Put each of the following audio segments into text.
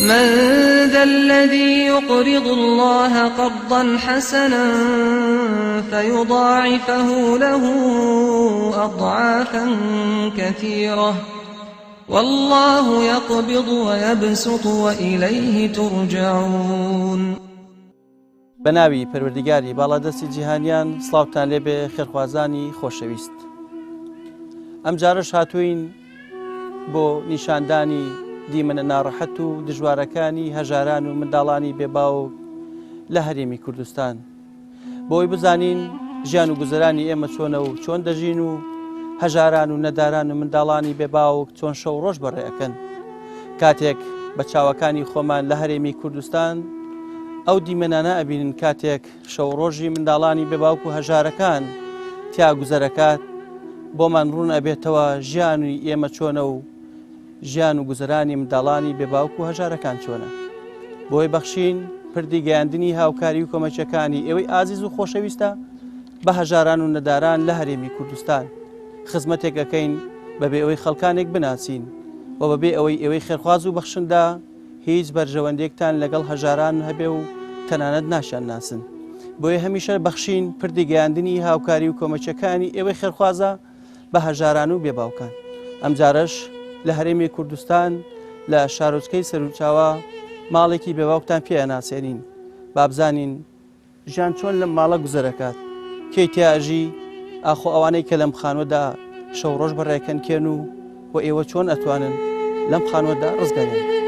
من ذا الذي يقرض الله قرضا حسنا فيضاعفه له أضعافا كثيرة والله يقبض ويبسط وإليه ترجعون. بەناوی پەروەردیگاری باڵادەستی جیهانیان سڵاوتان لێبێ خێرخوازانی خۆشەویست ئەم جارەش هاتووین بۆ نیشاندانی دیمەنە ناڕەحەت و دژوارەکانی هەژاران و منداڵانی بێباوک لە هەرێمی کوردستان بۆی بزانین ژیان و گوزەرانی ئێمە چۆنە و چۆن دەژین و هەژاران و نەداران و منداڵانی بێباوک چۆن شەو ڕۆژ بەڕێ ئەکەن کاتێک بە چاوەکانی خۆمان لە هەرێمی کوردستان ئەو دیمەنانە ئەبینن کاتێک شەو ڕۆژی منداڵانی بێ باوک و هەژارەکان تیا گوزەرەکات بۆمان ڕوون ئەبێتەوە ژیانی ئێمە چۆنە و ژیان و گوزەرانی منداڵانی بێ باوک و هەژارەکان چۆنە بۆی بەخشین پردی گەیاندنی هاوکاری و کۆمەکیەکانی ئێوەی ئازیز و خۆشەویستە بە هەژاران و نەداران لە هەرێمی کوردستان خزمەتێک ئەکەین بەبێ ئەوەی خەڵکانێک بناسین و بەبێ ئەوەی ئێوەی خێرخواز و بەخشندە هیچ بەرژەوەندێکتان لەگەڵ هەژاران هەبێ و تەنانەت ناشیان ناسن بۆیە هەمیشە بەخشین پردی گەیاندنی هاوکاری و کۆمەکیەکانی ئێوەی خێرخوازە بە هەژاران و بێباوکان ئەمجارەش لە هەرێمی کوردستان لە شارۆچکەی سەروچاوە ماڵێکی بێباوکتان پێ ئەناسێنین بابزانین ژیان چۆن لەم ماڵە گوزەرەکات؟ کێی تیا ئەژی؟ ئاخۆ ئەوانەی کە لەم خانوەدا شەو ڕۆژ بەڕێکەن کێن و وە ئێوە چۆن ئەتوانن لەم خانوەدا ڕزگاریان بکەن؟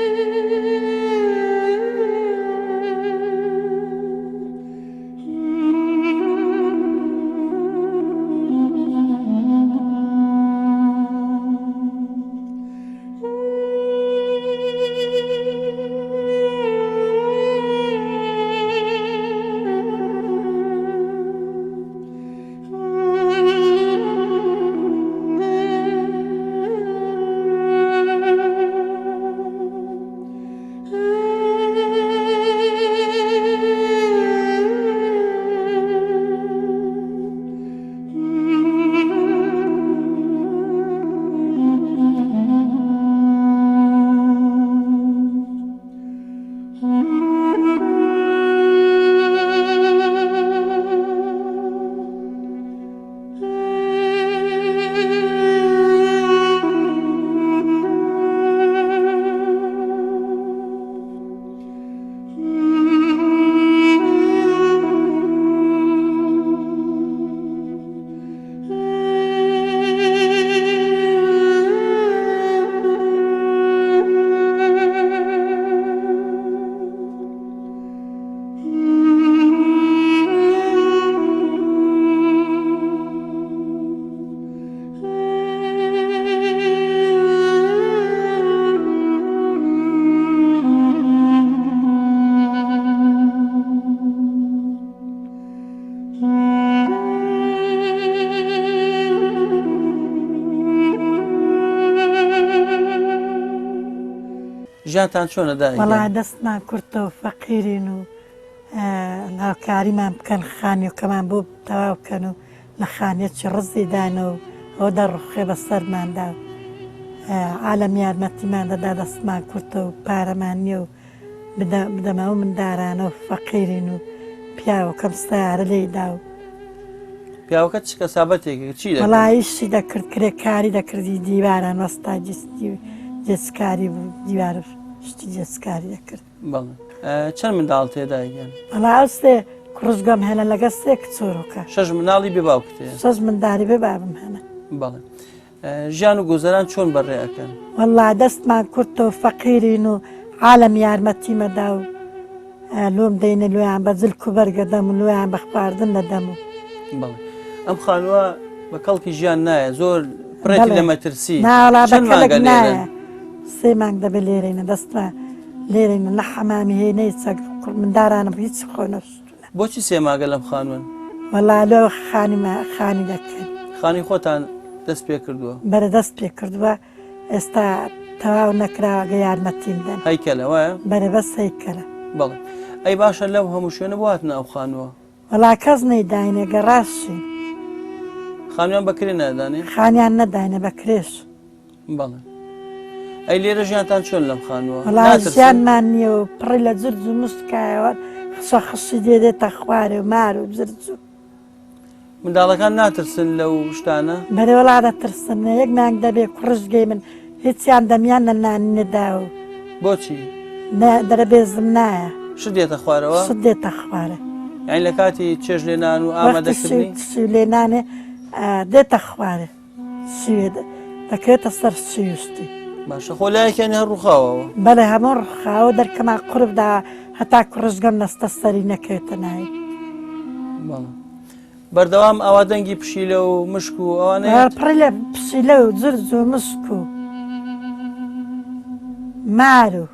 ژیانتان چۆنە دایک؟ وەڵا دەستمان کورتە و فەقیرین و هاوکاریمان بکەن خانیەکەمان بۆ تەواو بکەن و لە خانیەکی ڕزی دانە و ئەوە دەڕوخێ بە سەرماندا و عالەم یارمەتیمان دەدا دەستمان کورتە و پارەمان نییە و بدەمە ئەو مندارانە و فەقیرین و پیاوەکەم سەیارە لێی دا و. پیاوەکە چ کەسابەتێکی چی دەکرد؟ وەڵا ئیشی دەکرد کرێکاری دەکردی دیواران وەستا جێچکاری بوو دیوار شتی جێچکاری دەکرد. بەڵێ چەند منداڵ تێدا گیان؟ وەڵا ئەو سێ کوڕزگەم هەنە لەگەڵ سێ کچۆرۆکە. شەش مناڵی بێ باوکت هەیە؟ شەش منداری بێ بابم هەنە. بەڵێ ژیان و گوزەران چۆن بەڕێ ئەکەن؟ وەڵا دەستمان کورتە و فەقیرین و عالەم یارمەتیمەدا و لۆم دەینە لۆیان بە جلک و بەرگە دەم و لۆیان بە خواردن دەدەم و. بەڵێ ئەم خانووە بە کەڵکی ژیان نایە زۆر پڕێتی لە مەترسی نا وەڵا بە چەند کەڵک مانگە لێرەن؟ نایە سێ مانگ دەبێ لێرەینە دەستمان لێرەینە نە حەمامی هەیە نە هیچ کوڕ مندارانم هیچ خۆ نەشتوونە. بۆچی سێ مانگە لەم خانووەن؟ وەڵا لۆ خانیمە خانی دەکەن. خانی خۆتان دەست پێ کردووە؟ بەرە دەست پێ کردووە ئێستا تەواو نەکراوە گە یارمەتیم دەن. هەیکەلە وایە؟ بەرە بەس هەیکەلە. بەڵێ ئەی باشە لەو هەموو شوێنە بۆ هاتنە ئەو خانووە؟ وەڵا کەس نەیداینێ گە ڕاستشین. خانویان بە کرێ نادانێ؟ خانیان نەداینێ بە کرێش. بەڵێ. ئەی لێرە ژیانتان چۆن لەم خانووە؟ وەڵا ژیانمان نییە و پڕی لە جرج و مشکایەوە خشە خشی دێ دێتە خوارێ و مار و جرج و منداڵەکان ناترسن لەو شتانە؟ بەرێ وەڵا دەترسن یەک مانگ دەبێ کوڕشگەی من هیچیان دەمیان لە نانی نەدا و بۆچی؟ دەرە بێزم نایە شت دێتە خوارەوە؟ شت دێتە خوارە یعنی لە کاتی چێژ لێنان و ئامادەکردنی شوو لێنانێ دێتە خوارێ سوێ دەکەوێتە سەر سویستی. باشە خۆ لایەکیان هەر ڕووخاوەوە. بەڵێ هەموو ڕووخاوە دەرکەمان قورب دا هەتا کوڕشگەم نەستە سەری نەکەوێتە ناوی. بەڵێ بەردەوام ئاوا دەنگی پشیلە و مشک و ئەوانە پڕی لە پشیلە و جرج و مشک و مار و.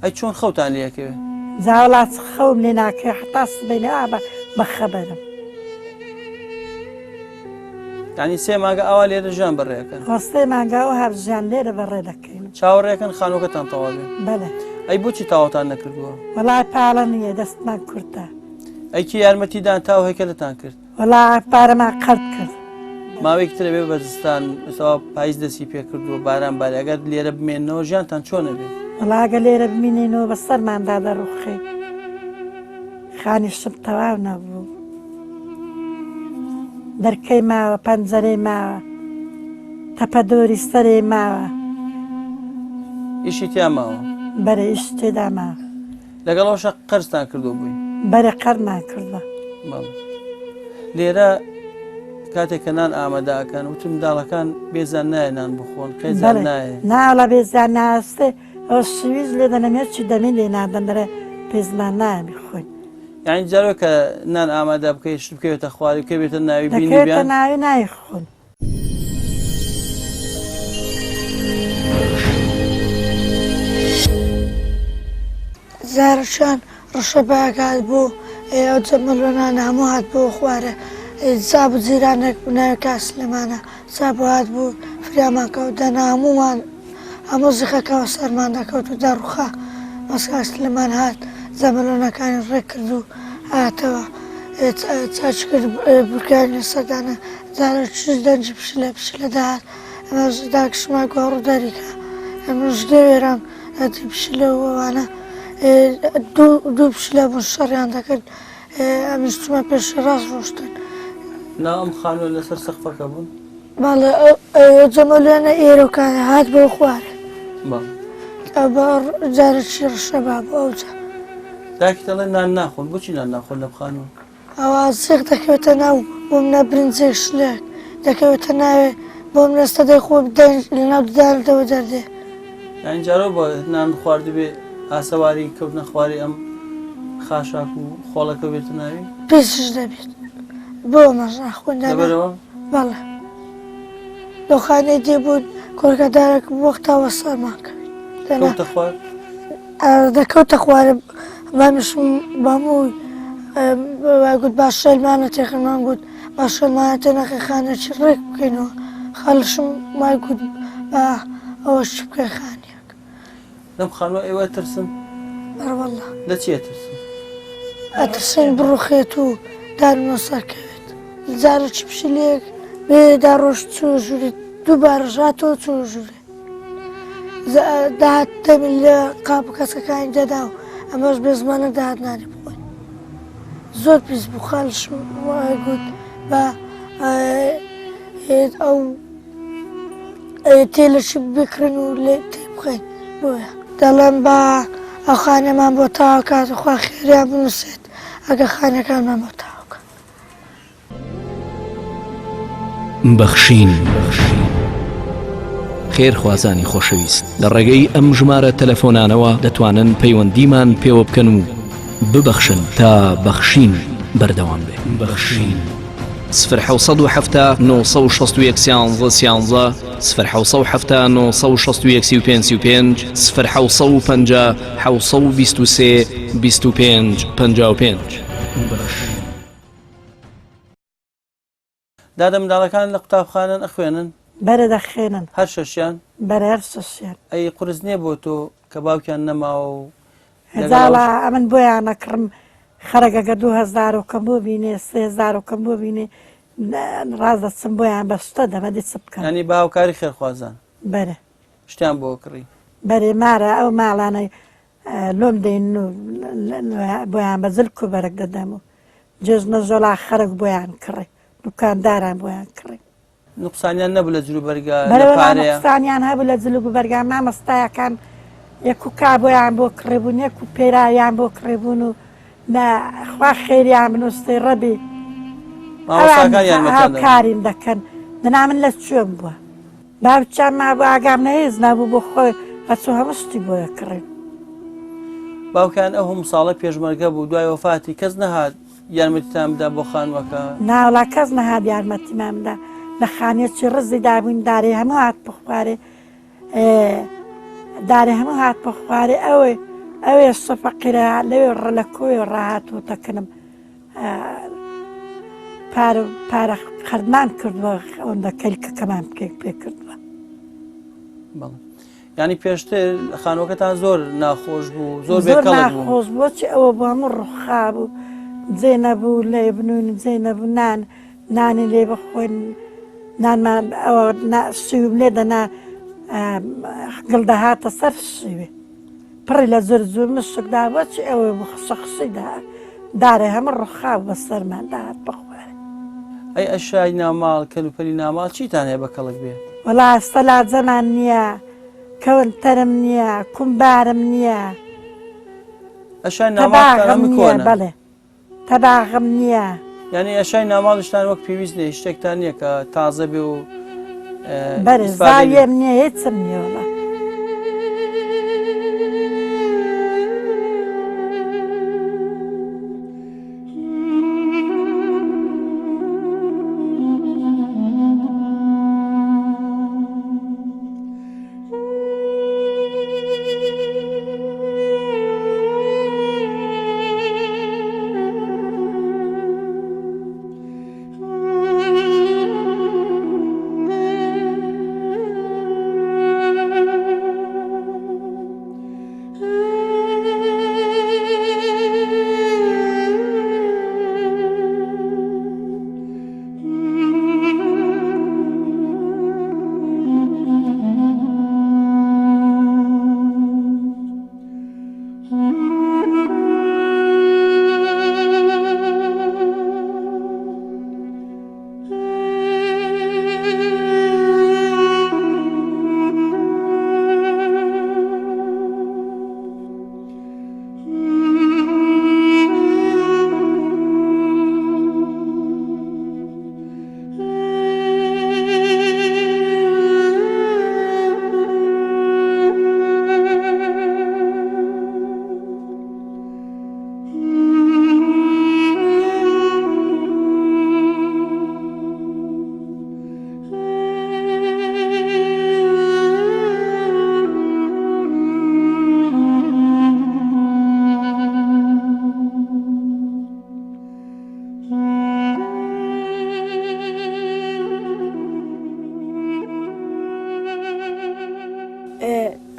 ئەی چۆن خەوتان لێ ئەکەوێ؟ جا وەڵا چ خەوم لێ ناکەوێ هەتا سبەینێ ئا بە خەبەرم. یانی سێ مانگە ئاوا لێرە ژیان بەڕێ ئەکەن؟ خۆ سێ مانگە ئەوها ژیان لێرە بەڕێ دەکەین. چاوەڕێکەن خانووەکەتان تەواو بێ؟ بەلێ. ئەی بۆچی تەواوتان نەکردووە؟ وەڵا پاڵە نییە دەستمان کورتە. ئەی کێ یارمەتی دان تا ئەو هەیکەلەتان کرد؟ وەڵا پارەمان قەرد کرد. ماوەیەکی ترە بێ بە زستان ئێستا پاییز دەستی پێ کردووە باران بارێ ئەگەر لێرە بمێننەوە ژیانتان چۆن ئەبێ؟ وەڵا ئەگەر لێرە بمینینەوە بە سەرماندا دەڕوخێ خانیشم تەواو نەبوو دەرکەی ماوە پەنجەرەی ماوە تەپەدۆری سەرێ ماوە ئیشی تیا ماوە؟ بەرێ ئیش تێدا ماوە. لەگەڵ ئەوشا قەرزتان کردووە بووی؟ بەرێ قەرمان کردووە. بەڵێ. لێرە کاتێک کە نان ئامادە ئەکەن وتم منداڵەکان بێزان نایە نان بخۆن خێزان نایە. ناوەڵا بێزان ناستێ ئەو شویش لێ دەنەم هێچی دەمی لێ نادەن دەرێ پێزمان نایە بیخۆین. یعنی جارۆ کە نان ئامادە بکەی شت بکەوێتە خواری بکەوێتە ناوی بینی دەکەوێتە ناوی نایخۆن. زارەکیان ڕشە بایەک هات بوو ئەو جەمەلۆنانە هەموو هات بۆ خوارێ جا بوو جیرانێک بوو ناوی کاک سلێمانە جا بوو هات بوو فریامان کەوت دەنا هەموومان هەموو زیخەکە وە سەرمان دەکەوت و دەڕوخا بەس کاک سلێمان هات جەمەلۆنەکانی ڕێک کرد و هاتەوە چاکی کرد بورکانی لەسەر دانا جارێکیش دەنگی پشیلە پشیلە دەهات ئەمەش داکشما گۆڕ و دەریکا ئەمنش دەوێرام ئەدی پشیلە و ئەوانە دوو پشیلە بوون شەڕیان دەکرد ئەمنش چوومە پێشی ڕاست ڕۆشتن. ناو ئەم خانووە لەسەر سەقفەکە بوون؟ بەڵێ ئەو جەمەلوێنە ئێرۆکانە هات بۆ خوارێ. بەڵێ. جارێکی ڕشەبا بوو ئەوجا. داکی دەڵێ نان ناخۆن بۆچی نان ناخۆن لەم خانووە؟ ئەوا زیخ دەکەوێتە ناو بۆ منە برنجێک شلێک دەکەوێتە ناوێ بۆ منە سەدەی خۆ دەنگ لەناو ددانتەوە دەردێ. یانی جارۆ بە نان خواردبێ ئاسەواری کەوتنە خواری ئەم خاشاک و خۆڵەکە بێتە ناوی؟ پیسش دەبێت بۆ ئەمەش ناخۆن دانا. لەبەرەوە؟ بەڵێ لەو خانەی دێ بوون کۆرکەدارێک بوو وەختا وەسەرمان کەوێت دەنا. کەوتە خوار؟ دەکەوتە خوارێ مامیشم بەمووی گوت با شێلمانە تێخنمان گوت با شێلمانە تێنەخی خانێکی ڕێک بکەینەوە خەڵشم وای گوت با ئەوەش چ بکەین خانیەک لەم خانووە ئێوە ئەترسن؟ بەڕوەڵڵا لە چی ئەترسن؟ ئەترسین بڕوخێت و دارمە سەرکەوێت جارێکی پشیلەیەک بێدا ڕۆژ چوە ژووری دووبارەش هاتەوە چوە ژوورێ دەهات دەمی لە قاپ و کەسەکانی دەدا و ئەمەش بێ زمانە دەهات نانی بخۆین زۆر پیس بوو خاڵشم گوت بە ئەو تێلەشی بکڕن و لێ تێ بخەین بۆیە دەڵێم با ئەو خانەمان بۆ تاواکات خوا خێریان بنووسێت ئەگە خانەکانمان بۆ تاوکە بەخشین خێرخوازانی خۆشەویست لە ڕێگەی ئەم ژمارە تەلەفۆنانەوە دەتوانن پەیوەندیمان پێوە بکەن و ببەخشن تا بەخشین بەردەوام بێ. بەخشین. سفر حەوت سەد و حەفتا نۆ سەد و شەست و یەک سیانزە سیانزە سفر حەوت سەد و حەفتا نۆ سەد و شەست و یەک 35 35 سفر حەوت سەد و پەنجا حەوت سەد و بیست و سێ 25 55. بەخشین. دادە منداڵەکان لە قوتابخانەن ئەخوێنن؟ بەرێ دەخوێنن. هەر شەشیان؟ بەرێ هەر شەشیان. ئەی قورس نییە بۆ تۆ کە باوکیان نەماوە و لەگەڵ جاڵا ئەوش ئەمن بۆیان ئەکڕم خەرەگەگە دوو هەزارۆکەم بۆ بینێ سێ هەزارۆکەم بۆ بینێ ڕاست دەچم بۆیان بە شتە دەمە دی چ بکەم. یانی بە هاوکاری خێرخوازان؟ بەرێ. شتیان بۆ کڕی. بەرێ مارە ئەو ماڵانەی لۆم دێن و بۆیان بە جلک و بەرگ دەدەم و جێژنە زۆڵا خەرک بۆیان کڕی دوکانداران بۆیان کڕی. نوقسانیان نەبوو لە جل و بەرگا لە پارەیا؟ نوقسانیان هەبوو لە جل و بەرگا مامۆستایەکان یەک و کابۆیان بۆ کڕیبوون یەک و پێراویان بۆ کڕیبوون و نە خوا خێریان بنووسێ ڕەبی مامۆستاکان یارمەتیان دەدەن. هاوکاریم دەکەن دەنا من لە کوێم بووە باوکیان مابوو ئاگام لە هیچ نەبوو بۆ خۆی ئەچوو هەموو شتی بۆ ئەکڕین. باوکیان ئەو هەموو ساڵە پێشمەرگە بوو دوای وەفاتی کەس نەهات یارمەتیتان بدا بۆ خانووەکە؟ ناوەڵا کەس نەهات یارمەتیمان بدا لە خانیەکی ڕزی دابووین دارێ هەموو هات بخوارێ دارێ هەموو هات بخوارێ ئەوێ ئەوێ سەفەقیرە لەوێ ڕە لە کۆێ ڕاهاتووتە کنم پارە پارە قەردمان کردووە ئەوەندە کەلکەکەمان پێک پێ کردووە. بەڵێ. یانی پێشتر خانووەکەتان زۆر ناخۆش بوو زۆر بێ کەڵک بوو. ناخۆش بوو چی ئەوە بۆ هەموو ڕوخا بوو جێ نەبوو لێ بنوون جێ نەبوو نان نانی لێ بخۆین نانمان ئەوە سویم لێ دەنا گڵ دەهاتە سەر سوێ پڕی لە زرزور مشک دا بۆچی ئەوە بوو خشە خشەی دەهات دارێ هەموو ڕوخا بوو بە سەرمان دەهات بخوارێ. ئەی ئەشیای ناوماڵ کەلوپەلی ناوماڵ چیتان هەیە بە کەڵک بێ؟ وەڵا سەلاجەمان نییە، کەونتەرم نییە، کومبارم نییە، ئەشیای ناوماڵتان تەباغم هەمووی نییە، کۆنە. بەڵێ تەباغم نییە. یانی ئەشیای ناوماڵیشتان وەک پێویست نییە، هیچ شتێکتان نییە کە تازە بێ و بەرێ ئیسفادەی لێ زاویەم نییە هیچم نییە وەڵا.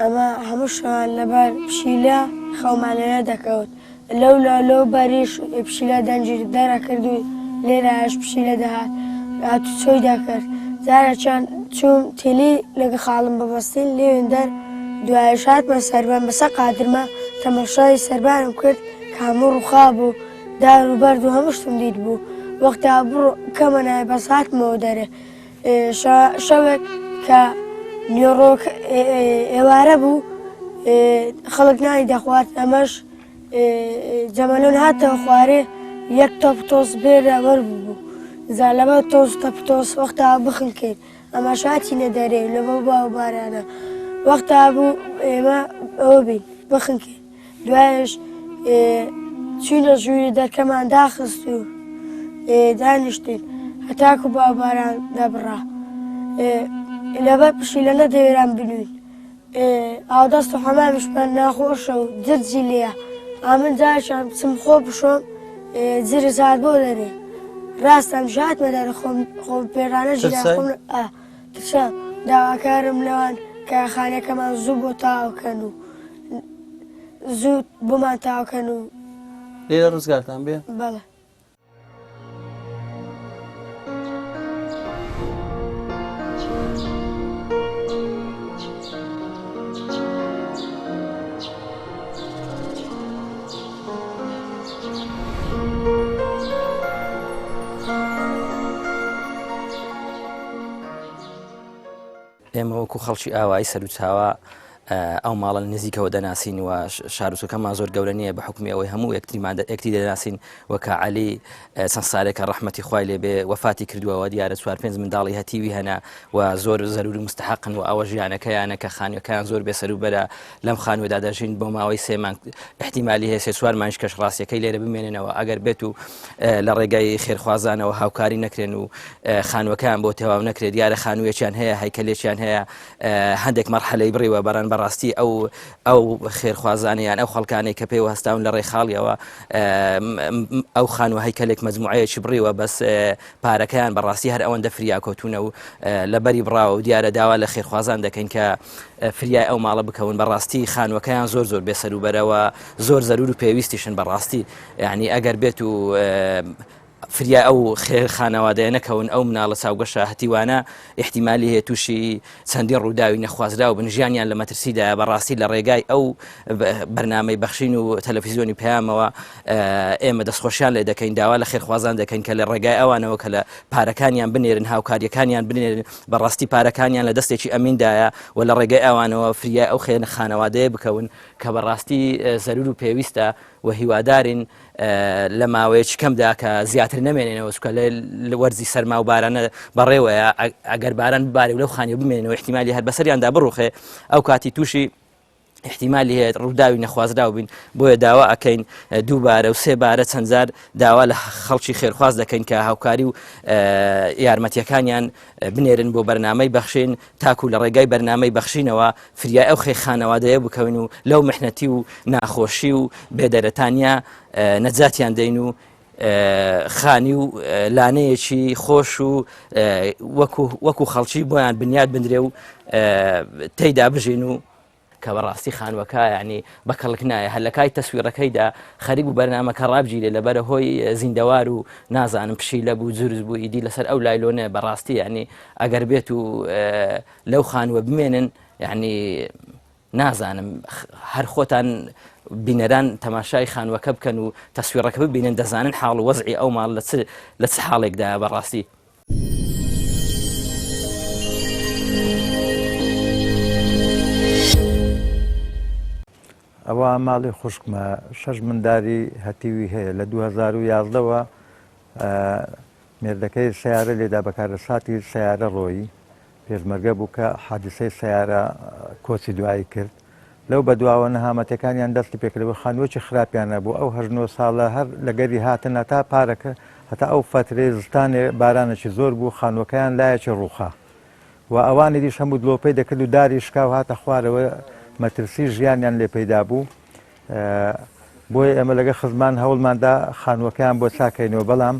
ئەمە هەموو شەوان لەبەر پشیلە خەومان لێ دەکەوت. لەولا لەو بەریش پشیلە دەنگی دەرەکرد و لێرەش پشیلە دەهات هاتوچۆی دەکرد جارێکیان چووم تیلی لەگە خاڵم ببەستین لێوێن دەر دوایش هاتمە سەربان بەسەر قادرمە تەمەشای سەربانم کرد کە هەموو ڕووخا بوو دار و بەرد و هەموو شتم دیت بوو وەختا بڕۆ کەمە نای بەس هاتمەوە دەرێ شەوێک کە نیۆڕۆک ئێوارە بوو خەڵک نانی دەخوارد ئەمەش جەمەلۆن هاتەوە خوارێ یەک تۆپ تۆز بێرە وەربوو جا لەبەر تۆز تەپ تۆز وەختا بخنکێت ئەمەش هاتینە دەرێ لەبە باو بارانە وەختا بوو ئێمە ئەوە بین بخنکێت دوایش چوینە ژووری دەرکەمان داخست و دانیشتین هەتاکو باوباران دەبڕا لەبەر پشیلە نەدەوێران بنوین ئاودەست و حەمامیشمان ناخۆشە و جرجی لێیە ئامن جارێکیان بچم خۆ بشۆم جرج هات بۆ دەرێ ڕاستەم هاتمە دەرە خۆم خۆم پێرانە ژیرا خۆم ترسام داواکارم لەوان کە خانەکەمان زوو بۆ تاوکەن و زوو بۆمان تاوکەن و لێرە ڕزگارتان بێ بەڵێ. ئێمە وەکو خەڵکی ئاوایی سەروچاوە ئەو ماڵە لە نزیکەوە دەناسین و شارۆچکەکەمان زۆر گەورە نییە بە حکومی ئەوەی هەموو یەکتریمان یەکتری دەناسین وەکە عەلی چەند سالێکە ڕەحمەتی خوای لێبێ وەفاتی کردووەوە دیارە چوار پێنج منداڵی هەتیوی هەنە و زۆر زەروری مستحقن و ئەوە ژیانەکەیانە کە خانووەکەیان زۆر بێسەروبەرە لەم خانووەدا دەژین بۆ ماوەی سێ مانگ احتیمالی هەیە سێ چوار مانگیش کەش ڕاستیەکەی لێرە بمێننەوە ئەگەر بێت و لە ڕێگای خێرخوازانەوە هاوکاری نەکرێن و خانووەکەیان بۆ تەواو نەکرێت دیارە خانوویەکیان هەیە هەیکەلێکیان هەیە هەندێک مەرحەلەی بڕیوە بەڕەن بەڕاستی ئەو ئەو خێرخوازانیان ئەو خەڵکانەی کە پێوە هەستاون لە ڕێخاڵیەوە ئەو خانوو هەیکەلێک مەجموعەیەکی بڕیوە بەس پارەکەیان بەڕاستی هەر ئەوەندە فریاکەوتونە و لەبەری بڕاوە و دیارە داوا لە خێرخوازان دەکەین کە فریای ئەو ماڵە بکەون بەڕاستی خانووەکەیان زۆر زۆر بێسەروبەرەوە زۆر زەرور و پێویستیشن بەڕاستی یعنی ئەگەر بێت و فریا ئەو خێر خانەوادەیە نەکەون ئەو مناڵە چاوگەشە هەتیوانە احتیممالی هەیە تووشی چەندین ڕووداوی نەخوازراو بن ژیانیان لە مەترسیدایە بەڕاستی لە ڕێگای ئەو بەرنامەی بەخشین و تەلەفیزیۆنی پەیامەوە ئێمە دەستخۆشیان لێ دەکەین داوا لە خێرخوازان دەکەین کە لە ڕێگای ئەوانەوە کە لە پارەکانیان بنێرن هاوکاریەکانیان بنێرن بەڕاستی پارەکانیان لە دەستێکی ئەمیندایە و لە ڕێگای ئەوانەوە فریای ئەو خێن خانەوادەیە بکەون کە بەڕاستی زەرور و پێویستە و هیوادارین لە ماوەیەکی کەمدا کە زیاتر نەمێنێنەوە چکە لە وەرزی سەرما و بارانە بەڕێوەیە ئەگەر باران ببارێ و لەو خانیە بمێنەوە احتیممالی هەر بەسەریاندا بڕوخێ ئەو کاتی تووشی احتیممالی هەیە ڕووداوی نەخوازراو بین بۆیە داوا ئەەکەین دووبارە و سێبارە چەندجار داوا لە خەڵکی خێرخواز دەکەین کە هاوکاری و یارمەتیەکانیان بنێرن بۆ بەرنامەی بەخشین تاکو لە ڕێگای بەرنامەی بەخشینەوە فریای ئەو خێ خانەوادەیە بکەون و لەو محنەتی و ناخۆشی و بێدەرەتانە نەجاتیان دەین و خانی و لانەیەکی خۆش و وەکو خەڵکی بۆیان بنیاد بنرێ و تێیدا بژین و کە بەڕاستی خانوەکە یعنی بە کەڵک نایە هەر لە کای تەسویڕەکەیدا خەریک بوو بەرنامەکە ڕابگیرێ لەبەرە هۆی زیندەوار و نازانم پشیلە بوو جورز بوو ئیدی لەسەر ئەو لایلۆنە بەڕاستی یعنی ئەگەر بێت و لەو خانووە بمێنن یعنی نازانم هەر خۆتان بینەران تەماشای خانووەکە بکەن و تەسویڕەکە ببینن دەزانن حاڵ و وەزعی ئەو ماڵ لە چ لە چ حاڵێکدایە بەڕاستی. ئەوە ماڵی خوشکمە شەش منداری هەتیوی هەیە لە 2011ەوە مێردەکەی سیارە لێدا بەکارەساتی سیارە ڕۆیی پێشمەرگە بوو کە حادیسەی سەیارە کۆچی دوایی کرد، لەو بەدواوە نەهامەتیەکانیان دەستی پێکردەوە، خانووەکی خراپیان نەبوو، ئەو هەشت نۆ ساڵە هەر لەگەری هاتن هەتا پارەکە هەتا ئەو فەترەی زستانێ بارانێکی زۆر بوو خانووەکەیان لایەکی ڕووخا و ئەوانی دیش هەموو دڵۆپەی دەکرد و داری شکا و هاتە خوارەوە مەترسی ژیانیان لێ پەیدا بوو بۆیە ئێمە لەگە خزمان هەوڵماندا خانووەکەیان بۆ چاکەینەوە بەڵام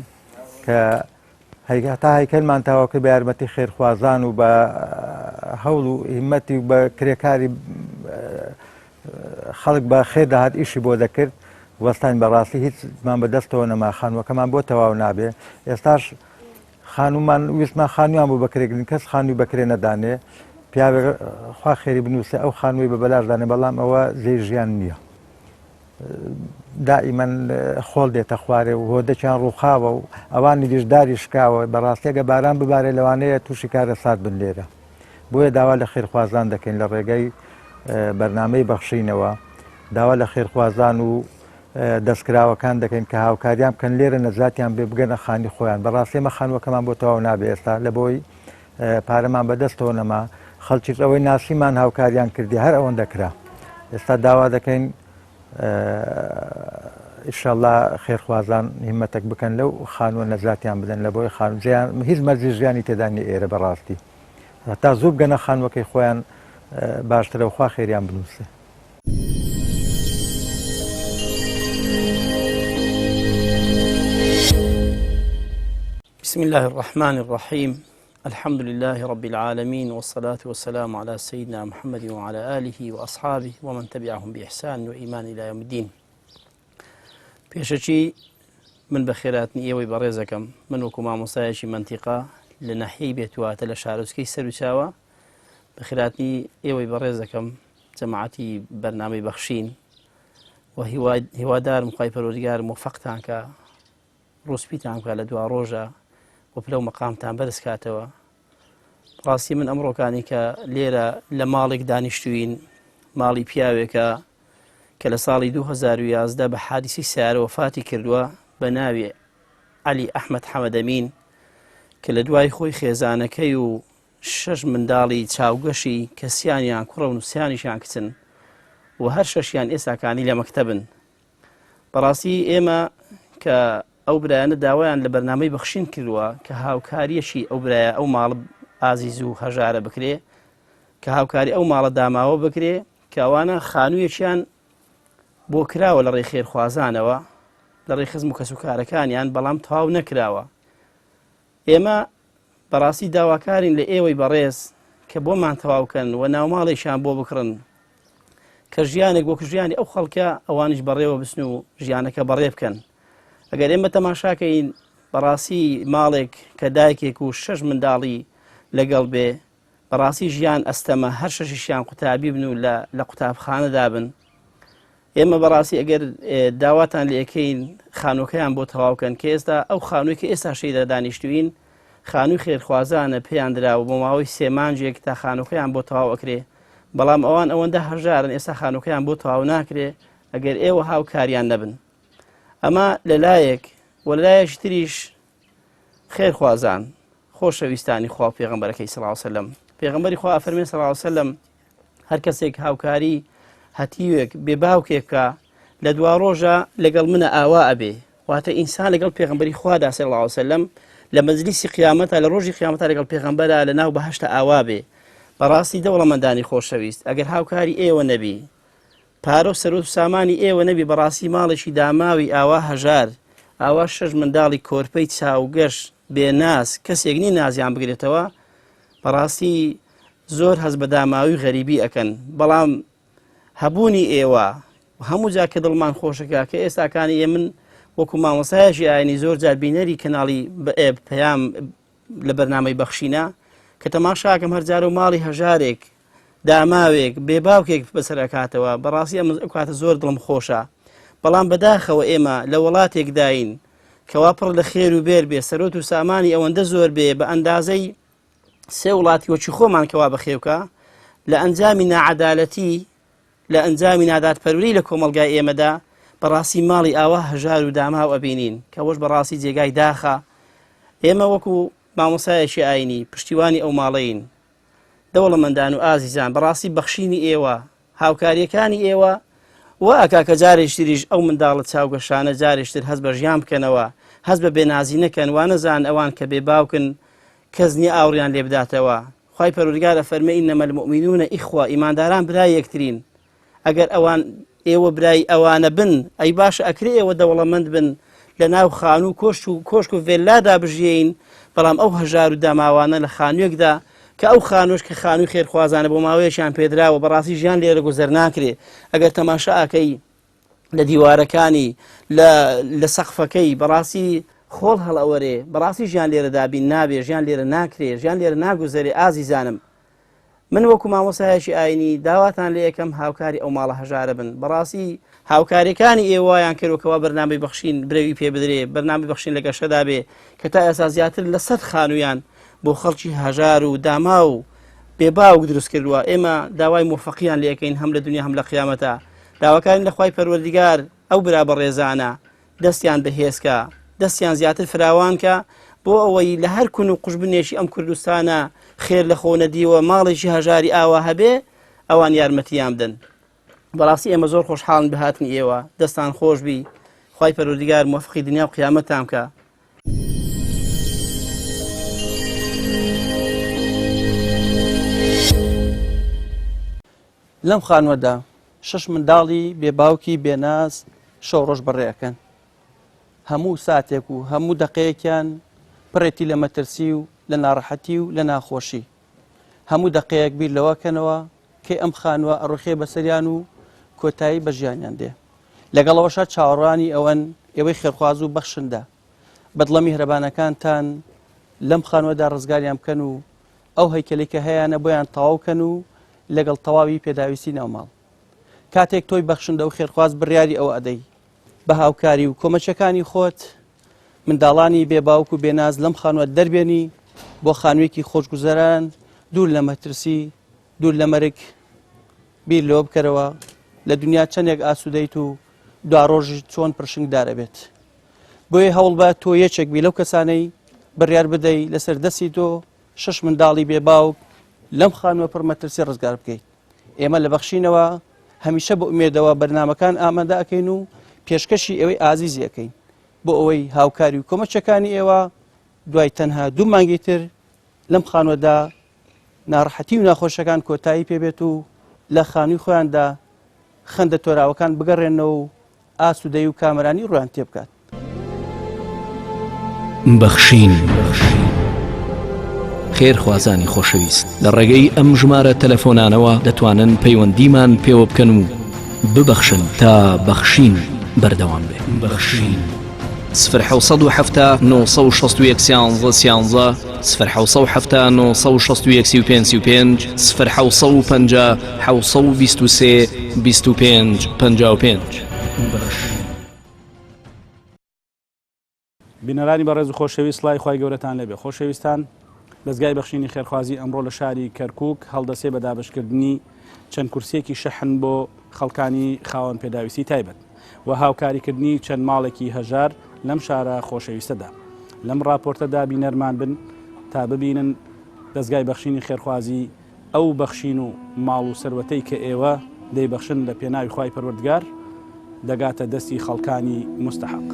کە هەتا هەیکەلمان تەواو کرد بە یارمەتی خێرخوازان و بە هەوڵ و هیمەتی و بە کرێکاری خەڵک بە خێر داهات ئیشی بۆ دەکرد وەستان بەڕاستی هیچمان بەدەستەوە نەما خانووەکەمان بۆ تەواو نابێ ئێستاش خانومان ویستمان خانویان بۆ بەکرێگرن کەس خانووی بەکرێ نەدانێ پیاوێک خوا خێری بنووسێ ئەو خانووی بە بەلاش دانێ بەڵام ئەوە جێی ژیان نییە. دائیمەن خۆڵ دێتە خوارێ و هۆدەکیان ڕووخاوە و ئەوانی دیش داری شکاوە بەڕاستی ئەگە باران ببارێ لەوانەیە تووشی کارەسات بن لێرە بۆیە داوا لە خێرخوازان دەکەین لە ڕێگەی بەرنامەی بەخشینەوە داوا لە خێرخوازان و دەستکراوەکان دەکەین کە هاوکاریان بکەن لێرە نەجاتیان بێ بگەنە خانی خۆیان بەڕاستی ئێمە خانووەکەمان بۆ تەواو نابێ ئێستا لە بۆی پارەمان بەدەستەوە نەما خەڵکیش ئەوەی ناسیمان هاوکاریان کردی هەر ئەوەندە کرا ئێستا داوا دەکەین ئیشەڵا خێرخوازان هیمەتێک بکەن لەو خانووە نەجاتیان بدەن لە بۆی خانوجیان هیچ مەرجی ژیانی تێدا نیە ئێرە بەڕاستی هەتا زوو بگەنە خانووەکەی خۆیان باشترە و خوا خێریان بنووسێ. بسم الله الرحمن الرحيم الحمد لله رب العالمين والصلاة والسلام على سيدنا محمد وعلى آله وأصحابه ومن تبعهم بإحسان وإيمان إلى يوم الدين پێشەکی من بە خێراتنی ئێوەی بەڕێزەکەم من وەکو مامۆستایەکی مەنتیقە لە ناحیەی بێتواتە لە شارۆچکەی سەروچاوە بە خێراتنی ئێوەی بەڕێزەکەم جەماعەتی بەرنامەی بەخشین و هیوادارم خوای پەروەردگار مۆفەقتان کە ڕووسپیتان بکات لە دواڕۆژا و پلە و مەقامتان بەرز کاتەوە. ڕاستی من ئەمڕۆکانی کە لێرە لە ماڵێک دانیشتوین ماڵی پیاوێکە کە لە ساڵی 2011 بە حادیسی سیارە وەفاتی کردووە بە ناوی عەلی ئەحمەد حەمەدەمین کە لە دوای خۆی خێزانەکەی و شەش منداڵی چاوگەشی کە سیانیان کوڕە و سیانیشیان کچن و هەر شەشیان ئێستاکانی لە مەکتەبن. بەڕاستی ئێمە کە ئەو برایانە داوایان لە بەرنامەی بەخشین کردووە کە هاوکاریەکی ئەو برایە ئەو ماڵ ئازیز و هەژارە بکرێ کە هاوکاری ئەو ماڵە داماوە بکرێ کە ئەوانە خانوویەکیان بۆ کراوە لە ڕێی خێرخوازانەوە لە ڕێی خزم و کەسوکارەکانیان بەڵام تەواو نەکراوە ئێمە بەڕاستی داواکارین لە ئێوەی بەڕێز کە بۆمان تەواوکەن و ناوماڵێکیان بۆ بکڕن کە ژیانێک وەک ژیانی ئەو خەڵکە ئەوانیش بەڕێوە بچن و ژیانەکە بەڕێ بکەن ئەگەر ئێمە تەماشاکەین بەڕاستی ماڵێک کە دایکێک و شەش منداڵی لەگەڵ بێ بەڕاستی ژیان ئەستەمە هەر شەشیشیان قوتابی بن و لە قوتابخانەدا بن ئێمە بەڕاستی ئەگەر داواتان لەکەین خانوەکەیان بۆ تەواوکەن کە ئێستا ئەو خانووی کە ئێستا شەیدا دانیشتوین خانووی خێرخوازانە پێیان دراوە بۆ ماوەی سێمانجێک تا خانوەکەیان بۆ تەواو ئەکرێ بەڵام ئەوان ئەوەندە هەژارن ئێستا خانوەکەیان بۆ تەواو ناکرێ ئەگەر ئێوە هاوکاریان نەبن ئەمە لەلایەک وەلایەکی تریش خێرخوازان خۆشەویستانی خوا و پێغەمبەرەکەی صلی الله علیه وسلم پێغەمبەری خوا ئەفەرمێ صلی الله علیه وسلم هەر کەسێک هاوکاری هەتیوێک بێ باوکێک بکا لە دوا ڕۆژە لەگەڵ منە ئاوا ئەبێ واتە ئینسان لەگەڵ پێغەمبەری خوادا صلی الله علیه وسلم لە مەجلیسی قیامەتە لە ڕۆژی قیامەتە لەگەڵ پێغەمبەرە لە ناو بەهەشتە ئاوا بێ بەڕاستی دەوڵەمەندانی خۆشەویست ئەگەر هاوکاری ئێوە نەبی پارە و سەروەت و سامانی ئێوە نەبی بەڕاستی ماڵێکی داماوی ئاوا هەژار ئاوا شەش منداڵی کۆرپەی چاوگەش بێناز کەسێک نی نازیان بگرێتەوە بەڕاستی زۆر هەست بە داماوی غەریبی ئەکەن بەڵام هەبوونی ئێوە هەموو جار کە دڵمان خۆشەکە کە ئێستاکانی ئێ من وەکو مامۆسایەکی ئاینی زۆر جار بینەری کەناڵی پەیام لە بەرنامەی بەخشینە کە تەماشاکەم هەرجارە و ماڵی هەژارێک داماوێک بێ باوکێک بەسەر ئەکاتەوە بەڕاستی ئەم ئەو کاتە زۆر دڵم خۆشە بەڵام بەداخەوە ئێمە لە وڵاتێکداین کەوا پڕ لە خێر و بێر بێ سەرۆت و سامانی ئەوەندە زۆر بێ بە ئەندازەی سێ وڵاتی وەکی خۆمان کەوا بەخێوکە لە ئەنجامی ناعەدالەتی لە ئەنجامی نادادپەروەری لە کۆمەڵگای ئێمەدا بەڕاستی ماڵی ئاوا هەژار و داماو ئەبینین کەوەش بەڕاستی جێگای داخە ئێمە وەکو مامۆسایەکی ئاینی پشتیوانی ئەو ماڵەین دەوڵەمەندان و ئازیزان بەڕاستی بەخشینی ئێوە هاوکاریەکانی ئێوە وا ئەکا کە جارێکی تریش ئەو منداڵە چاوگەشانە جارێکی تر هەست بە ژیان بکەنەوە هەست بە بێنازی نەکەن وا نەزان ئەوان کە بێ باوکن کەس نییە ئاوڕیان لێ بداتەوە خوای پەروەردگار ئەفەرمێ انما المؤمنون اخوە ئیمانداران برای یەکترین ئەگەر ئەوان ئێوە برای ئەوانە بن ئەی باشە ئەکرێ ئێوە دەوڵەمەند بن لە ناو خانوو کۆشک و کۆشک و ڤێللادا بژیین بەڵام ئەو هەژار و داماوانە لە خانوویەکدا کە ئەو خانووش کە خانووی خێرخوازانە بۆ ماوەیەکیان پێدراوە بەڕاستی ژیان لێرە گوزەر ناکرێ ئەگەر تەماشا ئەکەی لە دیوارەکانی لە لە سەقفەکەی بەڕاستی خۆڵ هەڵئەوەرێ بەڕاستی ژیان لێرە دابین نابێ ژیان لێرە ناکرێ ژیان لێرە ناگوزەرێ ئازیزانم من وەکو مامۆسایەکی ئاینی داواتان لێ ئەکەم هاوکاری ئەو ماڵە هەژارە بن بەڕاستی هاوکاریەکانی ئێوە وایان کردوە کەوا بەرنامەی بەخشین برەوی پێ بدرێ بەرنامەی بەخشین لە گەشەدا بێ کە تا ئێستا زیاتر لە سەد خانوویان بۆ خەڵکی هەژار و داما و بێ باوک دروست کردووە ئێمە داوای مۆفەقیان لێ ئەکەین هەم لە دنیا هەم لە قیامەتە داواکارین لە خوای پەروەردگار ئەو برا بەڕێزانە دەستیان بەهێزکە دەستیان زیاتر فراوانکە بۆ ئەوەی لە هەر کون و قوژبنێکی ئەم کوردستانە خێر لە خۆ نەدیوە ماڵێکی هەژاری ئاوا هەبێ ئەوان یارمەتیان بدەن بەڕاستی ئێمە زۆر خۆشحاڵن بە هاتنی ئێوە دەستان خۆش بی خوای پەروەردگار مۆفقی دنیا و قیامەتان بکە. لەم خانووەدا شەش منداڵی بێ باوکی بێناز شەو ڕۆژ بەڕێ ئەکەن. هەموو ساتێک و هەموو دەقەیەکیان پڕێتی لە مەترسی و لە ناڕەحەتی و لە ناخۆشی. هەموو دەقەیەک بیر لەوە کەنەوە کەی ئەم خانووە ئەڕوخێ بەسەریان و کۆتایی بە ژیانیان دێ. لەگەڵ ئەوەشا چاوەڕوانی ئەوەن ئێوەی خێرخواز و بەخشندە بە دڵە میهرەبانەکانتان لەم خانووەدا ڕزگاریان بکەن و ئەو هەیکەلەی کە هەیانە بۆیان تەواو کەن و لەگەڵ تەواوی پێداویستی ناوماڵ. کاتێک تۆی بەخشندە و خێرخواز بڕیاری ئەوە ئەدەی بە هاوکاری و کۆمەچەکانی خۆت منداڵانی بێ باوک و بێناز لەم خانووە دەربێنی بۆ خانوویەکی خۆشگوزەران. دوور لە مەترسی، دوور لە مەرگ، بیر لەوە بکەرەوە لە دنیا چەندێک ئاسوودەیت و دواڕۆژیشت چۆن پرشنگدار ئەبێت. بۆیە هەوڵبە تۆ یەکێک بی لەو کەسانەی بڕیار بدەی لەسەر دەستی تۆ شەش منداڵی بێ باوک لەم خانووە پڕ مەترسی ڕزگار بکەیت. ئێمە لە بەخشینەوە هەمیشە بە ئومێدەوە بەرنامەکان ئامادە ئەکەین و پێشکەشی ئێوەی ئازیزی ئەکەین بۆ ئەوەی هاوکاری و کۆمەچەکانی ئێوە دوای تەنها دوو مانگی تر لەم خانووەدا ناڕەحەتی و ناخۆشەکان کۆتایی پێبێت و لە خانووی خۆیاندا خەندە تۆراوەکان بگەڕێنەوە و ئاسوودەی و کامەرانی ڕویان تێبکات. بەخشین خێرخوازانی خۆشەویست لە ڕێگەی ئەم ژمارە تەلەفۆنانەوە دەتوانن پەیوەندیمان پێوە بکەن و ببەخشن تا بەخشین بەردەوام بێ. بەخشین. سفر 770 961 سیانزە سیانزە سفر 770 961 35 35 سفر 750 723 25 55. بینەرانی بەڕێز و خۆشەویست سڵاوی خوای گەورەتان لێبێ خۆشەویستان دەزگای بەخشینی خێرخوازی ئەمڕۆ لە شاری کەرکک هەڵدەسێ بە دابشکردنی چەند کورسیەکی شەحن بۆ خەڵکانی خاوەن پێداویستی تایبەت و هاوکاریکردنی چەند ماڵێکی هەژار لەم شارە خۆشەویستەدا لەم راپۆرتەدا بینەرمان بن تا ببینن دەزگای بەخشینی خێرخوازی ئەو بەخشین و ماڵ و سەروەتەی کە ئێوە دەیبەخشن لە پێناوی خوای پەروەردگار دەگاتە دەستی خەڵکانی موستەحەق.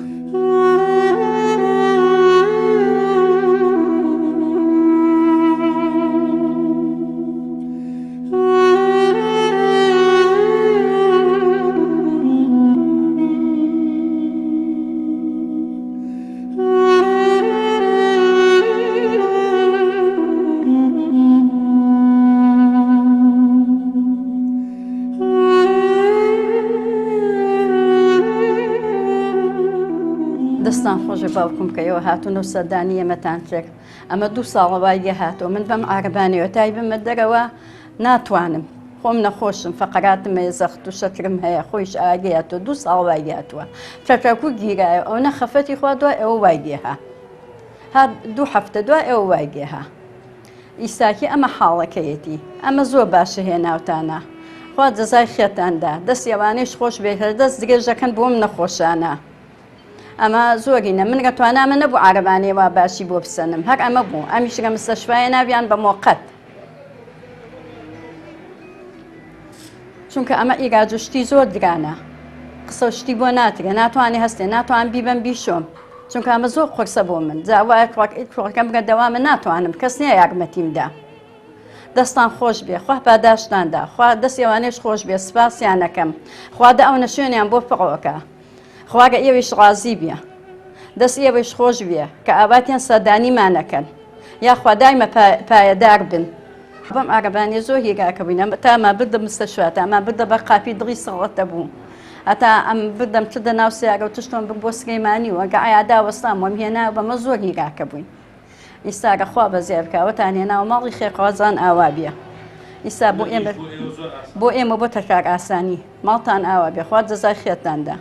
دەستان خۆشە باوکم کە ئێوە هاتوون و سەردانی ئێمەتان کرد ئەمە دوو ساڵە وای لێ هاتووە من بەم عارەبانەوە تای بمە دەرەوە ناتوانم خۆم نەخۆشم فەقەراتم هەیە زەخت و شەکرم هەیە خۆیش ئاگەیاتوە دوو ساڵ وای لێهاتووە چەکەکو گیرایە ئەوە خەفەتی خوا دوای ئەوە وای لێها هات دوو هەفتە دوای ئەوە وای لێها ئیساکی ئەمە حاڵەکەیەتی ئەمە زۆر باشە هێناوتانە خوا جەزای خێتاندا دەستی ئەوانەیش خۆش بێت هەر دەست درێژەکەن بۆم نەخۆشانە ئەمە زۆرینە من گە توانامە نەبوو عارەبانەی وا باشی بۆ بسەنم هەر ئەمە بوو ئەمیش لە مستەشفایە ناویان بە مۆقەت چونکە ئەمە ئیراج و شتی زۆر گرانە قسە و شتی بۆ ناترێ ناتوانێ هەستێ ناتوان بیبەم بیشۆم چونکە ئەمە زۆر قورسە بۆ من جا وایە کوڕەکەم بگە دەوامە ناتوانم کەس نییە یارمەتیم دا دەستان خۆش بێ خوا پاداشتان دا خوا دەستی ئەوانەیش خۆش بێ سپاسیان ئەکەم خوا دە ئەونە شوێنیان بۆ پڕۆکە خوا گە ئێوەیش ڕازی بێ دەست ئێوەیش خۆش بێ کە ئاواتیان سەردانیمان ئەکەن یاخوا دایمە پایەدار بن. بەم عەرەبانیە زۆر هیلاکە بووین ئەم تا ئەمان بردە مستەشفا تا ئەمان بردە بەر قاپی دڵی سەڵتە بوو هەتا ئەم بردەم کردە ناو سیارە و تشتۆم برد بۆ سلێمانی و ئەگە عیادا وەستام وەم هێنا بەمە زۆر هیلاکە بووین ئیستا گە خوا بەزیای بکا وەتان هێناوە ماڵی خێرخوازان ئاوا بێ ئیستا بۆ ئێمە بۆ ئێمە بۆتە کار ئاسانی ماڵتان ئاوا بێ خوا جەزای خێرتان دا.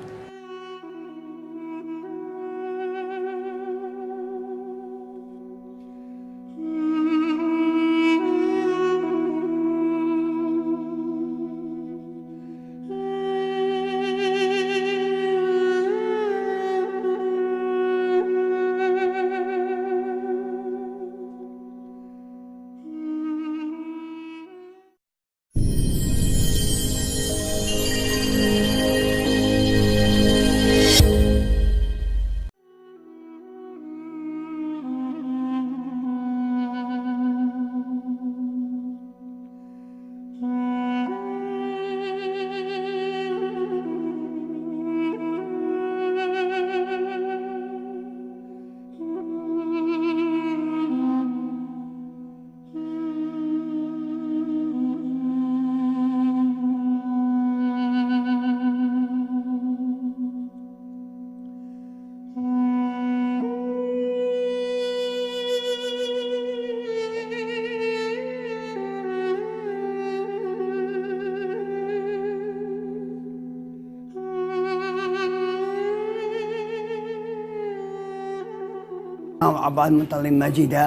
ناوم عەباس متەڵی مەجیدە.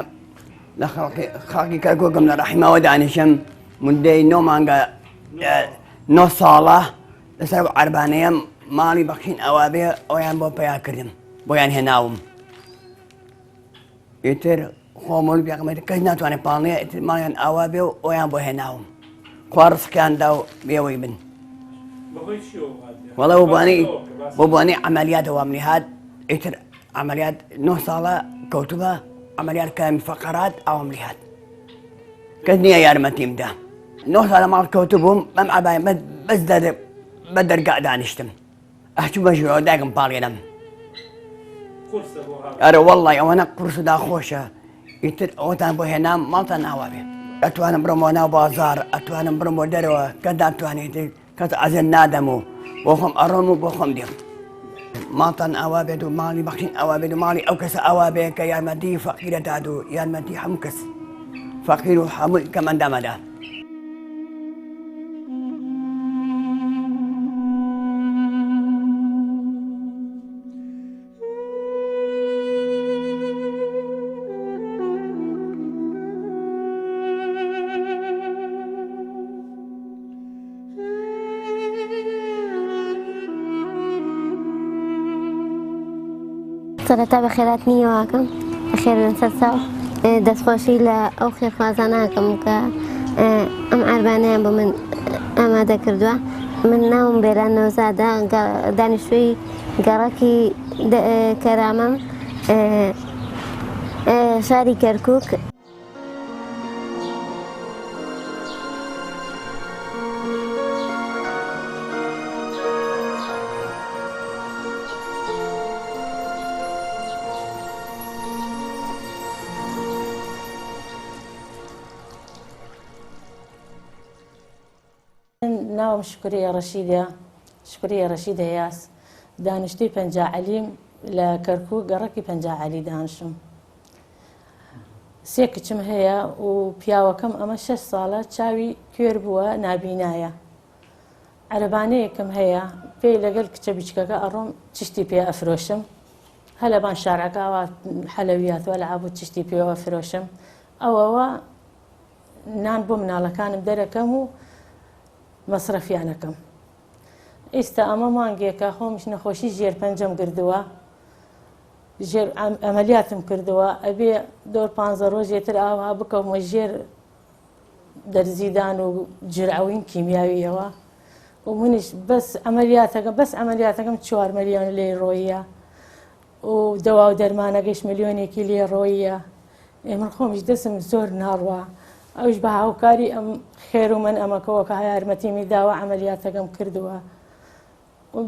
لە خەڵکی کەرکوکم لە ڕەحیماوە دانیشم مدەی نۆ مانگە نۆ ساڵە لەسەر عەربانەیەم ماڵی بەخشین ئەوە بێ ئەویان بۆ پیا کردم بۆیان هێناوم ئیتر خۆمۆل پێغەمبەر کەس ناتوانێت پاڵنێ ئیتر ماڵیان ئاوا بێ و ئەویان بۆ هێناوم خوا ڕزقیان دا و بێوەی بن وەڵا بۆ بۆنەی بۆ بۆنەی عەمەلیاتەوە وام لێ هات ئیتر عەمەلیات نۆ ساڵە کەوتووە عەمەلیات کامی فەقەرات ئاوام لێ هات کەس نییە یارمەتیم دا نۆ ساڵە ماڵ کەوتبووم بەم عەبای بەس بە دەرگا دانیشتم ئەچوومە ژوورەوە دایکم پاڵێنم ئەرە وەڵی ئەوەنە قورس و ناخۆشە ئیتر ئەوەتان بۆ هێنام ماڵتان ئاوا بێ ئەتوانم بڕۆمەوە ناو بازار ئەتوانم بڕۆمەوە دەرەوە کەس ناتوانێت کەس ئازێن نادەم و بۆ خۆم ئەڕۆم و بۆ خۆم دێم ماڵتان ئاوا بێت و ماڵی بەخشین ئاوا بێت و ماڵی ئەو کەسە ئاوا بێ کە یارمەتی فەقیرە داد و یارمەتی هەموو کەس فەقیر و هەموو کەمەندامەدا. سەرەتا بەخێراتنی هیواکەم بەخێربێن سەرچاو دەستخۆشی لە ئەو خێرخوازانە ئەکەم کە ئەم عەربانەیان بۆ من ئامادە کردووە من ناوم بێران نەوزادە دانیشتووی گەڕەکی کەرامەم شاری کەرکک. ناوم شکریە ڕەشیدە شکریە ڕەشید هەیاس دانیشتوی پەنجا عەلیم لە کەرکوک گەڕەکی پەنجا عەلی دانشم سێ کچم هەیە و پیاوەکەم ئەمە شەش ساڵە چاوی کوێر بووە نابینایە عەرەبانەیەکم هەیە پێی لەگەل کچە بیچکەکە ئەڕۆم چشتی پێ ئەفرۆشم هەلەبان شارعەکە ئەوا حەلەویات وەلعاب و چشتی پێوە فرۆشم ئەوەوە نان بۆ مناڵەکانم دەرەکەم و مەسرەفیانەکەم ئیستا ئەمە مانگێکە خۆمیش نەخۆشی ژێر پەنجەم گردووە ژێر ئەمەلیاتم کردووە ئەبێ دۆر پ ڕۆژێ تر ئاوا بکەومە ژێر دەرزیدان و جرعەوین کیمیاویەوە و منیش بەس ئەمەلیاتەکە بەس ئەمەلیاتەکەم چوار ملیۆن لێ ڕۆیە و دەوا و دەرمانەکەیش ملیۆنێکی لێ ڕۆییە ئێ من خۆمیش دەسم زۆر ناڕوا ئەوش بە هاوکاری ئەم خێر و من ئەمەکەەوە کە یارمەتیمی داوە عملیاتەکەم کردووە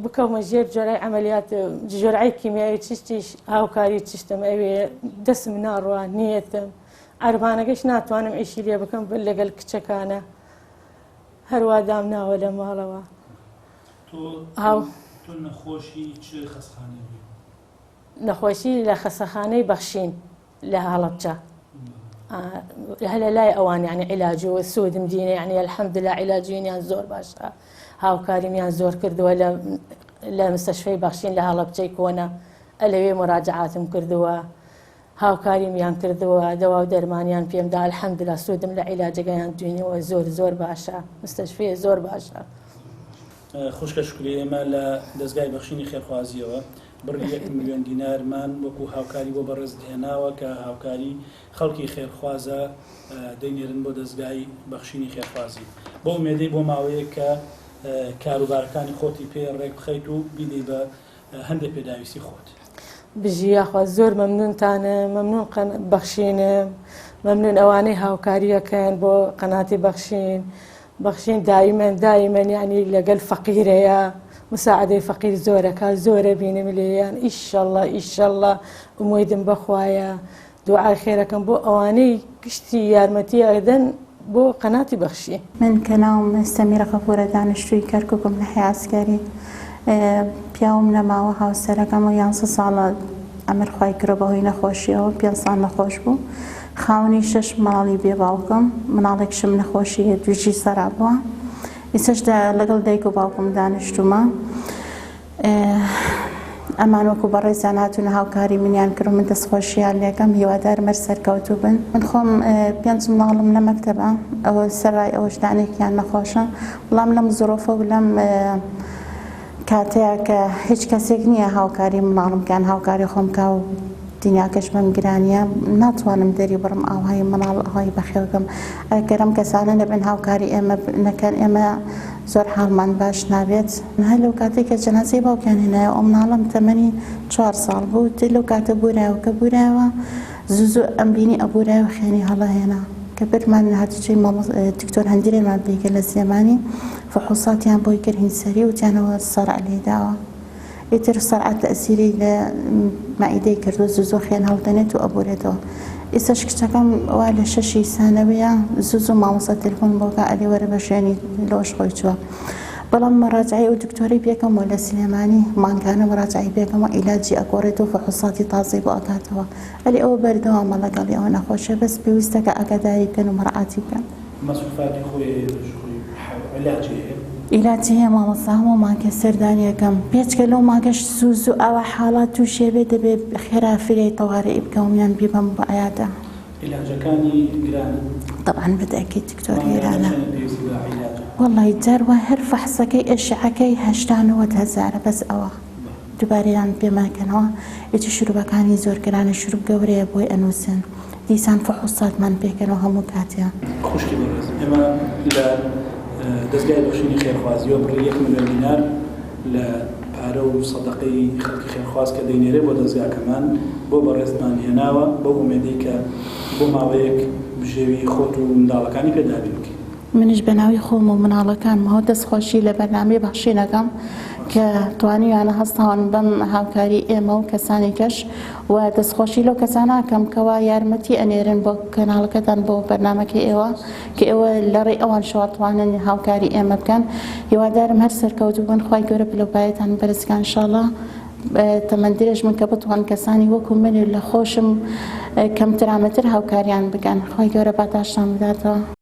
بکەومە ژێر جۆرای عملیات جۆرای کیمیاوی چشتیش هاوکاری چشتم ئەوێ دەسم ناڕوا نیەتم عربانەکەش ناتوانم ئیشی لێ بکەم لەگەل کچەکانە هەروە دام ناوە لە ماڵەوە تۆ نەخۆشی چ خەستخانەیەک بووی؟ نەخۆشی لە خەسەخانەی بەخشین لە هەڵەبجە هەلە لای ئەوان یعنی عیلاج و سوودم دینە یعنی الحەمدلله عیلاجینیان زۆر باشە هاوکاریمیان زۆر کردووە لە لە مستەشفەی بەخشین لە هەڵەبجەی کۆنە ئەلەوێ مراجعاتم کردووە هاوکاریمیان کردووە دەوا و دەرمانیان پێمدا الحمدلله سوودم لە عیلاجەکەیان دوینەوە زۆر زۆر باشە مستەشفەیە زۆر باشە. خوشکە شوکریە ئێمە لە دەزگای بەخشینی خێرخوازیەوە بڕی یەک ملیۆن دینارمان وەکو هاوکاری بۆ بەڕێزت هێناوە کە هاوکاری خەڵکی خێرخوازە دەینێرن بۆ دەزگای بەخشینی خێرخوازی بەو ئومێدەی بۆ ماوەیەک کە کاروبارەکانی خۆتی پێ ڕێک بخەیت و بیدەی بە هەندێک پێداویستی خۆت. بژی یاخوا زۆر مەمنونتانم مەمنون بەخشینم مەمنون ئەوانەی هاوکاریەکەن بۆ قەناتی بەخشین بەخشین دایمەن دایمەن یعنی لەگەل فەقیرەیە مساعدەی فەقیر زۆرەکە زۆرە بینم لێیان ئیشەڵڵا ئیشەڵڵا ئومێدم بەخوایە دوعای خێرەکەم بۆ ئەوانەی گشتی یارمەتی ئەدەن بۆ قەناتی بەخشی. من کە ناوم سەمیرە غەفورە دانیشتووی کەرکوکم لە حەی عەسکەری پیاوم نەماوە هاوسەرەکەم و یانزە ساڵە ئەمر خوای کردوە بەهۆی نەخۆشیەوە پێنج ساڵ نەخۆش بوو خاوەنی شەش مناڵی بێ باوکم مناڵێکشم نەخۆشی دوژی سەرا بووە ئیسەش لەگەڵ دایک و باوکم دانیشتومە. ئەمان وەکو بەڕێزیان هاتوون هاوکاری منیان کرد و من دەستخۆشیان لێکەم هیوادارم هەر سەرکەوتوو بن. من خۆم پێنج مناڵم لە مەکتەبە ئەوە سەرای ئەوەش دانێکیان نەخۆشە بەڵام لەم زڕۆفە و لەم کاتەیە کە هیچ کەسێک نییە هاوکاری مناڵم کان هاوکاری خۆم کا و دنیاکەش بەم گرانیە ناتوانم دەری بڕم ئاوهای مناڵ ئاوهای بەخێوکەم ئەگەر ئەم کەسانە نەبن هاوکاری ئێمە نەکەن ئێمە زۆر حاڵمان باش نابێت. هەر لەو کاتەی کە جەنازەی باوکیان هێنایەوە ئەو مناڵەم تەمەنی چوار ساڵ بوو تر لەو کاتە بورایەوە کە بورایەوە زوو زوو ئەمبینی ئەبورایەوە خوێنی هەڵەهێنا کە بردمان هاتوچۆی دکتۆر هەندرێنمان پێی کرد لە سلێمانی فحوساتیان بۆی کرد هین سەری وتیانەوە سەرع لێداوە ئیتر سەرعە تەئسیری لە مەعیدەی کردووە زوو زوو خوێن هەڵدەنێت و ئەبورێتەوە ئیستاش کچەکەم وا لە شەشی سانەویە زوو زوو مامۆستا تەلفۆن بۆ کا ئەرێ وەرە بە شوێنی لەوەش خۆی چووە بەڵام مەراجعەی ئەو دکتۆرەی پێکەمەوە لە سلێمانی مانگانە مەراجعەی پێکەمەوە عیلاجی ئەگۆڕێت و فحوساتی تازەی بۆ ئەکاتەوە ئەرێ ئەوە بەردەوامە لەگەڵی ئەوە نەخۆشیە بەس پێویستە کە ئاگاداری بکەن و مەراعاتی بکەن. مەسروفاتی خۆی هەیە بەش خۆی عیلاجی هەیە؟ عیلاجی هەیە مامۆستا هەموو مانگێ سەردانی ئەکەم پێچکە لەو مانگەش زوو زوو ئاوا حاڵات تووشێ بێ دەبێ خێرا فریای تەوارئی بکەوم یان بیبەم بۆ عیادە. عیلاجەکانی گرانن؟ تەبعەن بە تەئکید دکتۆر مانگانە گرانە. چەنە پێویستی بە عیلاجە؟ وەڵای جار وایە هەر فەحسەکەی ئەشعەکەی 80 90 هەزارە بەس ئەوە دووبارەیان پێماکەنەوە ئیتر شروبەکانی زۆر گرانە شروب گەورەیە بۆی ئەنووسن. دیسان فحوصاتمان پێکەنەوە هەموو کاتێ. خوشکی بەڕێز ئێمە لە دەزگای بەخشینی خێرخوازیەوە بڕی یەک ملوێن دینار لە پارە و سەدەقەی خەڵکی خێرخواز کە دەینێرێ بۆ دەزگاکەمان بۆ بەڕێزتمان هێناوە بەو ئومێدەی کە بۆ ماوەیەک بژێوی خۆت و منداڵەکانی پێ دابین بکەی. منیش بەناوی خۆم و مناڵەکانمەوە دەست خۆشی لە بەرنامەی بەخشین ئەکەم کە توانیویانە هەستاون بەم هاوکاری ئێمە و کەسانی کەش و دەست خۆشی لەو کەسانە ئەکەم کەوا یارمەتی ئەنێرن بۆ کەناڵەکەتان بۆ بەرنامەکەی ئێوە کە ئێوە لە ڕێی ئەوان شەوە توانن هاوکاری ئێمە بکەن هیوادارم هەر سەرکەوتوو بن خوای گەورە پلەوپایەتان بەرز کا ان شاءاللە تەمەن درێژ بن کە بتوان کەسانی وەکو من و لە خۆشم کەمترامەتر هاوکاریان بکەن خوای گەورە پاداشتان بداتەوە.